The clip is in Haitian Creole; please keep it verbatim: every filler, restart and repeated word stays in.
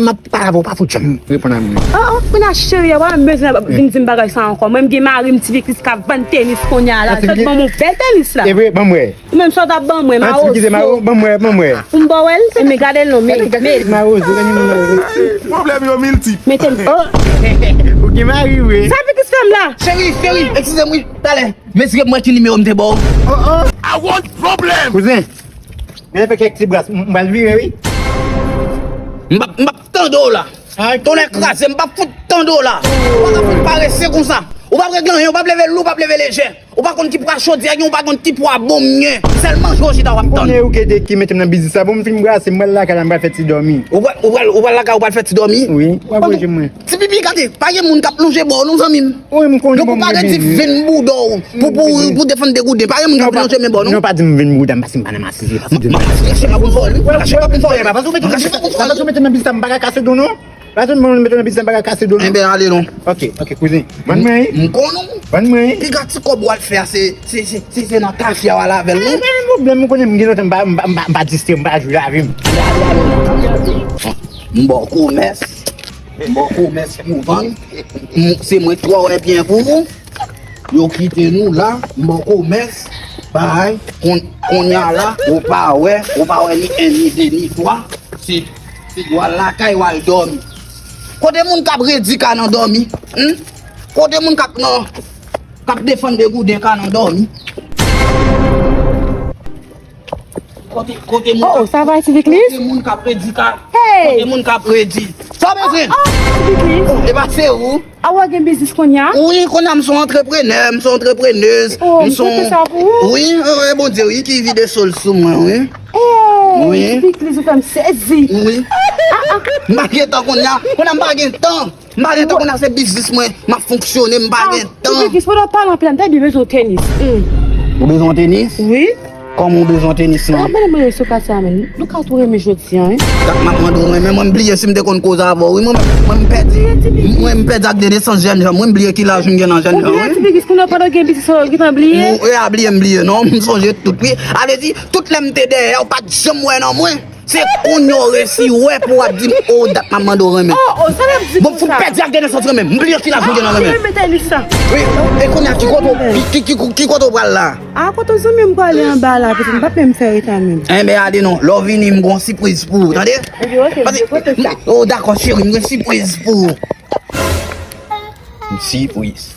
M ap pale avè w, pa fout janm reponn a mwen. Oh, oh, Mena cheri, a pa menm bezwen vin di m bagay sa ankò. Mwen, m gen mari m, Ti Piklis k ap vann tenis kounye a la. Sot ban m yon bèl tenis la. E vre, ban m wè. Ou menm sa w t ap ban mwen, mawozo. Ban m wè, ban m wè. Pou m ba w l, men gade l non, men. Mawozo, gade moun mawozo. Pwoblèm yo miltip. Mete m. Oh. Ou gen mari vre. Sa Piklis fè m la? Cheri, cheri, eskize m wi, talè. Mesye, mwen ki nimewo m te ba w. Oh, oh. I want problem. Kouzen, men fè kèk ti bras, m pral vire wi. M p ap, m p ap tande w la. Tonnè kraze, m p ap fout tande w la. Ou pa ka fout parese konsa. Ou p ap regle anyen, ou p ap leve lou, ou p ap leve lejè. Ou pa konn ki pwa chodyè gen, ou pa konn ki pwa bonm gen. Sèl manje w chita w ap tann. Konnen ou gede ki mete m nan biznis la. Bon, m fin brase, m pral lakay la, m pral fè ti dòmi. Ou pral, ou pral, ou pral lakay, ou pral fè ti dòmi? Wi, w ap wè mwen. Ti Pipi, gade, pa gen moun k ap lonje bò w non, zanmi m. Wi, m konnen. Donk ou pa redi vin bouda w pou, pou, pou defann de gouden. Pa gen moun k ap lonje men bò w non. Non, pa di m vin bouda m, paske m pa nan masisi. Mache pa pou fò wi. Mache pa pou fò wi. Mache pa pou fò wi. Paske ou mete m nan biznis la, m pa ka kase do non. Paske ou mete m nan biznis la, m pa ka kase do non. Enben ale non. Ok, ok, kouzen. Vann mwen wi. M konnen w. Vann mwen wi. Piga ti kòb w al fè a, se, se, se, se, se nan kafe a w al avè l non. Enben, pwoblèm, ou konnen m gen lontan m pa, m pa, m pa, m pa distrè, m pa jwe lavi m. M ba w komès. M ba w komès pou vann. M, se mwen k twò wè byen pou ou. Yo kite nou la, m ba w komès. Bay, kon, kounye a la, ou pa wè, ou pa wè ni en, ni de, ni twa. Se, se w al lakay, w al dòmi. Kote moun k ap redi ka nan dòmi? Hm? Kote moun k ap nan, k ap defann de gouden ka nan dòmi? Kote, kote moun k ap, oh, sa va, Ti Piklis? Kote moun k ap redi ka? Hey! Kote moun k ap redi? Sa w bezwen? Oh, oh, Ti Piklis. E pa se ou? A, w gen biznis kounye a? Wi, kounye a m se yon antreprenè, m se yon antreprenez. Oh, m se yon, m konte sa pou ou. Wi, e, e, Bondye, wi, ki vide so l sou mwen, wi. Hey, wi. Ti Piklis, ou fè m sezi. Wi. Ah, ah. M pa gen tan kounye a. Kounye a m pa gen tan. M pa gen tan, kounye a se biznis mwen, m ap fonksyone, m pa gen tan. Ti Piklis, pandan w pale anpil la, m ta byen bezwen yon tenis. Hmm. Ou bezwen yon tenis? Wi. Kòman w bezwen tenis lan? Ap mande mwen sou kase a menm. Nou ka tou renmen jodi a, wi. Dat m ap mande w renmen, mwen m bliye si m te konn koze avè w, wi. Mwen, mwen m pèdi, mwen m pèdi ak de nesans jènjan, mwen m bliye ki laj m gen nan jènjan, wi. Ou bliye Ti Piklis, kounye a pandan w gen biznis sa w gentan bliye? Mwen, e a bliye m bliye, non, m sonje tout, wi. A vle di, tout lè m te dèyè w, pa t janm wè nan mwen. Se kounye a w resi wè pou w ap di m, o, dat m ap mande w renmen. Oh, oh, sa l ap di konsa? Bon, m fout pèdi ak de nesans renmen. M bliye ki laj m gen nan renmen. Ah, mete li sa. Wi, e kounye a ki kote w, ki, ki, ki, ki kote w pral la? A, kote w zanmi m prale anba la, pitit, m p ap menm fè reta menm. Enben, ale non, lè w vini, m gon sipriz pou ou, tande? Epi, ok, m te konte sa. O, dakò, cheri, m gen sipriz pou ou. M sipriz.